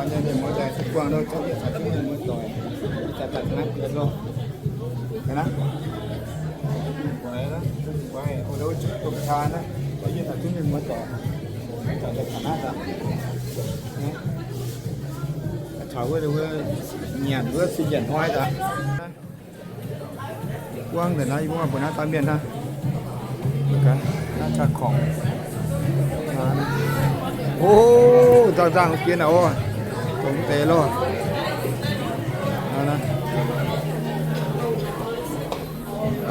Mienh muoz-doic, buangh nor, caux yie taux jienv mienh muoz-doic, daaih daaih naaiv deix loh. Ga'naaiv, caux yie taux jienv mienh muoz-doic, daaih daaih taux naaiv daaih. Taux wuov, wuov nyanc wuov se nyanc hnoi daaih. Buangv deix naaiv, yie mbuo mangc buatc naaiv dauh mienh hnangv. Naaiv jaa-korngc. O, nzangc nzangc jienv naaic o. Dongh deix loh.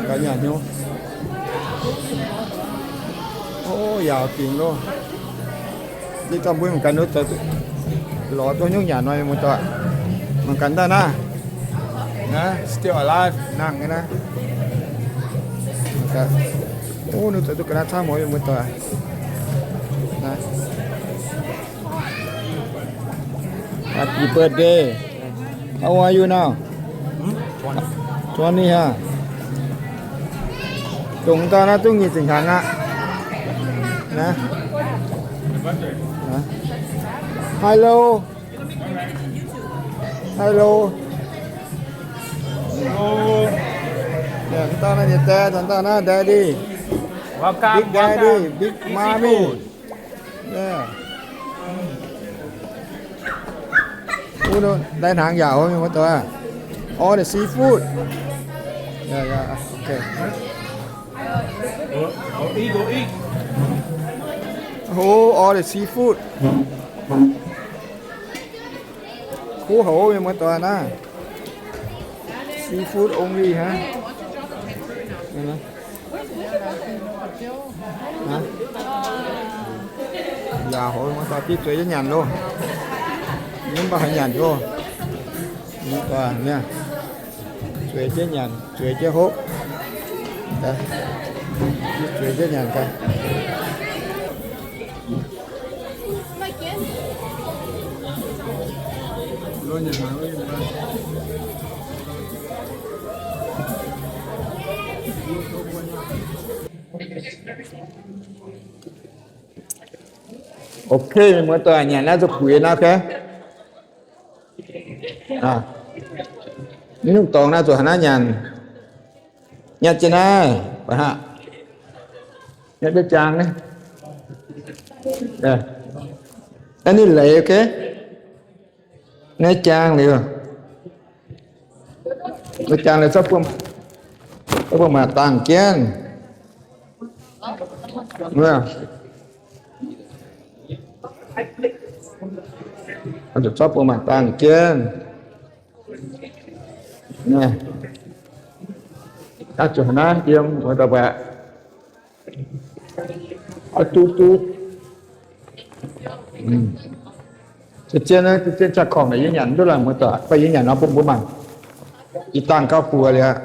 Ga'nyanc hnyouv. O, yaauc dingc loh. Liuz dauh mbuo mangc gaax, lorz duqv hnyouv nyanc nor, muoz-doic. Mangc gaax daaih naaiv. Naaiv, still alive, nangh nyei naaiv. Mangc gaax. O, ninh zoux duqv ga'naaiv camv haic, muoz-doic. Naaiv. Happy birthday. How old are you now? Twenty, aa? Dongh dauh naaiv duqv nyic ziepc hnyangx aqv. Naaiv. Hello. Hello. Dauh naaiv nyei dad, dauh naaiv daddy. Welcome, big daddy, welcome. Big mommy. Yeah. Ov, naaiv hnaangx yaac oc, mienh muoz-doic. All the seafood. Yeah, yeah, okay. Oh, all the seafood. Kuv haic, mienh muoz-doic, naaiv. Seafood only, aa? Yaac haic, mienh muoz-doic, zueiz jienv nyanc loh. Mv baac haaix nyanc loh. Mienh muoz-doic, zueiz jienv nyanc, zueiz jienv hopv. Zueiz jienv nyanc gaax. Ok, mienh muoz-doic, nyanc naaiv zuqc puix naaiv, ok. Aa, mv nyungc dorngx naaiv zuqc haaix naaiv nyanc. Nyatv jienv naaiv, baac haac. Nyatv jienv jaang naaiv. Naaiv ninh leiz, ok. Naaiv jaang liuz. Naaiv jaang liuz, zorqv buo maac dangh jienv. Zorqv buo maac dangh jienv. Naaiv zuqc naaiv yiem wuov dauh baac. Oix duqv duqv. Zien, zien, zien jaa-korngc naaic yie nyanc duqv laanh muoz-doic, fai yie nyanc nor bun mbuo mangc. Ih dangh gauh buoz liuz aqv.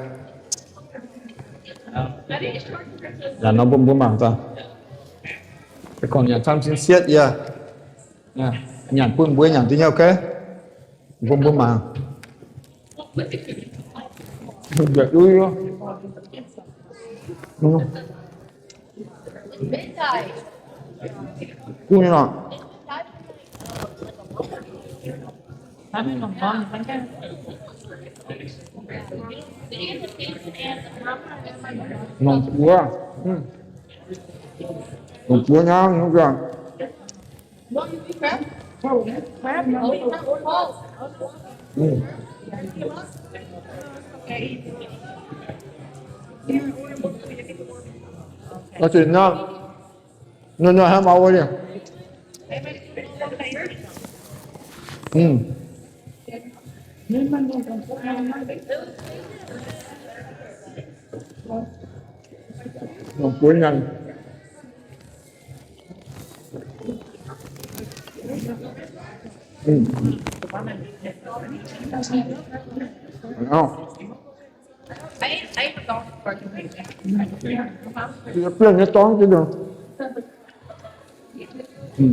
Nyanc nor bun mbuo mangc daaih. Jaa-korngc nyanc camv sin sietv yie. Nyanc bun mbuo nyanc duqv nyei, ok? Bun mbuo mangc. Mbuo nyanc duqv nyei. Duqv nyei lorqc. Longc buoz. Longc buoz nyei, nyungc gaax. Có gì nữa? Nô nô hái máu đi. Ừ. Nô cuối ngăn. Ừ. Không. Thì nó piên cái tón chứ đừng. Ừ.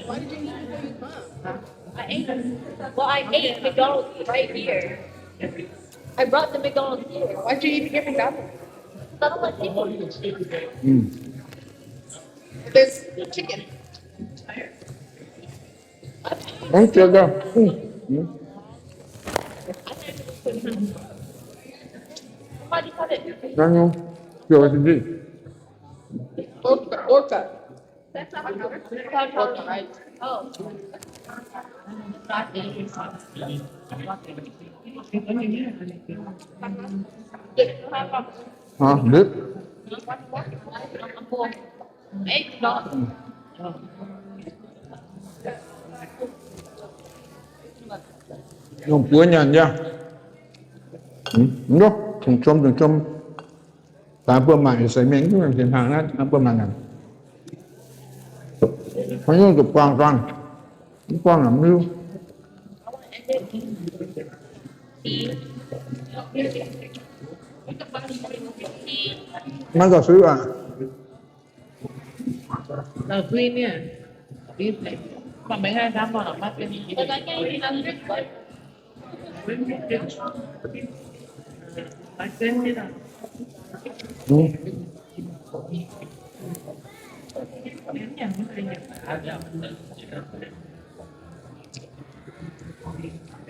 Why did you leave before you come? I ate. Well, I ate McDonald's right here. I brought the McDonald's here. Why'd you even get McDonald's? I don't like people. Mm. There's chicken. Ống chia cho. Mm. Mm. Somebody cut it. Năn nhu. Chia cho đi. Orca, orca. Hả, biết. Nungh buov nyanc yaac. Hm, ndoh, tungx chôm, tungx chôm. Daaih mbuo mangc yaac seix mengh, mv nzengc hnaangx naaiv, mbuo mangc naaic. Maiv nyungc zuqc buangh dangh, mv buangh naaic mv hiuv. Maiv gauh suiv aqv. La'guin niaa, mangc maiv nqaai hnamv mangc maiv benx.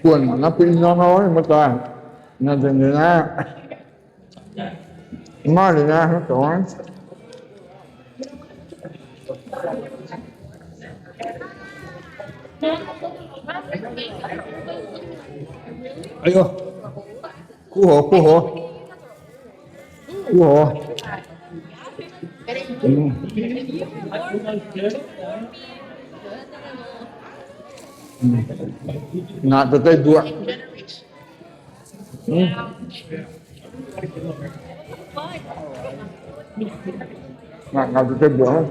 Buonc naaiv bun i norm hnoi maiv daaih, naaiv nzengc liuz naaiv. Maiv maaih liuz naaiv, maiv dorngx. Aa, kuv hoc, kuv hoc, kuv hoc. Naaic deix mbuoqc. Naaic, naaic deix mbuoqc.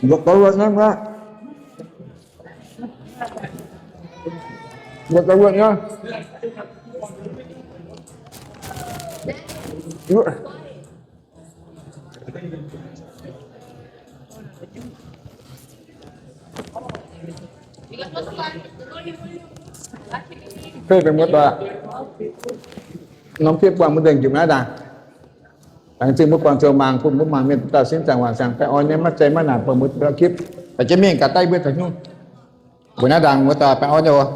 Mbuo taux luonx hnangv aqv. Mbuo taux luonx hnangv. Fei benx muoz-doic, norm kipv buangh mbuo nzengc jiex naaiv daaih. Laengz zingh mbuo guangc ziouc mangc, bun mbuo mangc mienh dauh sin zaangc waanc zaangc baengh orn nyei, maiv zeiz maiv naanc bun mbuo kipv. Da'jienv mingh gaax daaih mbuo taux nyungc. Mbuo naaiv ndaangc muoz-doic baengh orn nyei oc.